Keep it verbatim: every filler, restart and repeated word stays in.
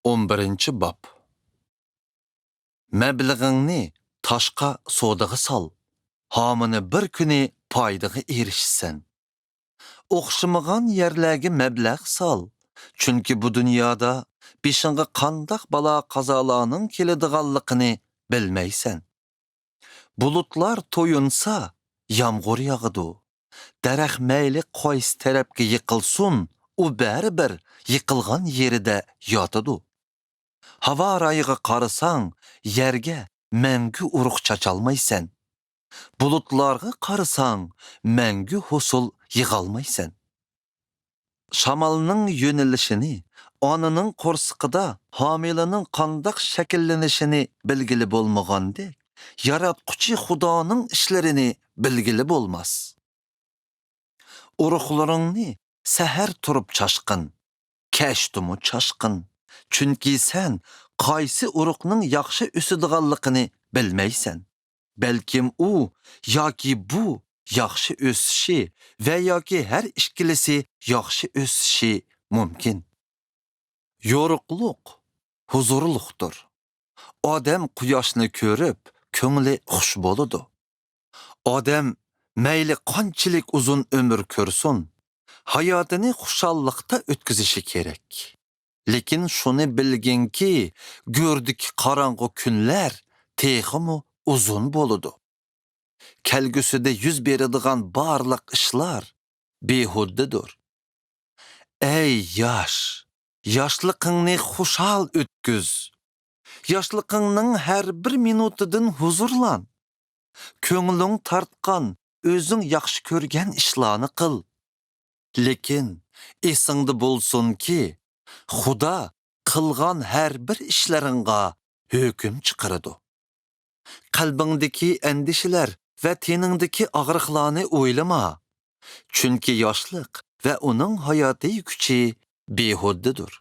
ئون بىرىنچى باب. مەبلىغىڭنى تاشقا سودىغا سال، ھامىنى بىر كۈنى پايدىغا ئېرىشىسەن. ئوخشىمىغان يەرلەرگە مەبلەغ سال، چۈنكى بۇ دۇنيادا بېشىڭغا قانداق بالا-قازالارنىڭ كېلىدىغانلىقىنى بىلمەيسەن. بۇلۇتلار تويۇنسا، يامغۇر ياغىدۇ. دەرەخ مەيلى قايسى تەرەپكە يىقىلسۇن، ئۇ بەرىبىر يىقىلغان يېرىدە ياتىدۇ. ھاۋا رايىغا قارىساڭ، يەرگە مەڭگۈ ئۇرۇق چاچالمايسەن. بۇلۇتلارغا قارىساڭ، مەڭگۈ ھوسۇل يىغالمايسەن. شامالنىڭ يۆنىلىشىنى، ئانىنىڭ قورسىقىدا ھامىلىنىڭ قانداق شەكىللىنىشىنى بىلگىلى بولمىغاندەك، ياراتقۇچى خۇدانىڭ ئىشلىرىنى بىلگىلى بولماس. ئۇرۇقلىرىڭنى سەھەر تۇرۇپ چاشقىن، كەچتىمۇ چاشقىن، چۈنكى سەن قايسى ئۇرۇقنىڭ ياخشى ئۆسىدىغانلىقىنى بىلمەيسەن. بەلكىم ئۇ ياكى بۇ ياخشى ئۆسۈشى ۋە ياكى ھەر ئىككىلىسى ياخشى ئۆسۈشى مۇمكىن. يورۇقلۇق ھۇزۇرلۇقتۇر. ئادەم قۇياشنى كۆرۈپ، كۆڭلى خۇش بولىدۇ. ئادەم مەيلى قانچىلىك ئۇزۇن ئۆمۈر كۆرسۇن، ھاياتىنى خۇشاللىقتا ئۆتكۈزۈشى كېرەك. لېكىن شۇنى بىلگىنكى، گۆردىكى قاراڭغۇ كۈنلەر تېخىمۇ ئۇزۇن بولىدۇ. كەلگۈسىدە يۈز بېرىدىغان بارلىق ئىشلار بىھۇدىدۇر. ئەي ياش، ياشلىقىڭنى خۇشال ئۆتكۈز. ياشلىقىڭنىڭ ھەر بىر مىنۇتىدىن ھۇزۇرلان. كۆڭلۈڭ تارتقان، ئۆزۈڭ ياخشى كۆرگەن ئىشلارنى قىل. لېكىن ئېسىڭدە بولسۇنكى، خۇدا قىلغان ھەر بىر ئىشلىرىڭغا ھۆكۈم چىقىرىدۇ. قەلبىڭدىكى ئەندىشىلەر ۋە تېنىڭدىكى ئاغرىقلارنى ئويلىما، چۈنكى ياشلىق ۋە ئۇنىڭ ھاياتىي كۈچى بىھۇدىدۇر.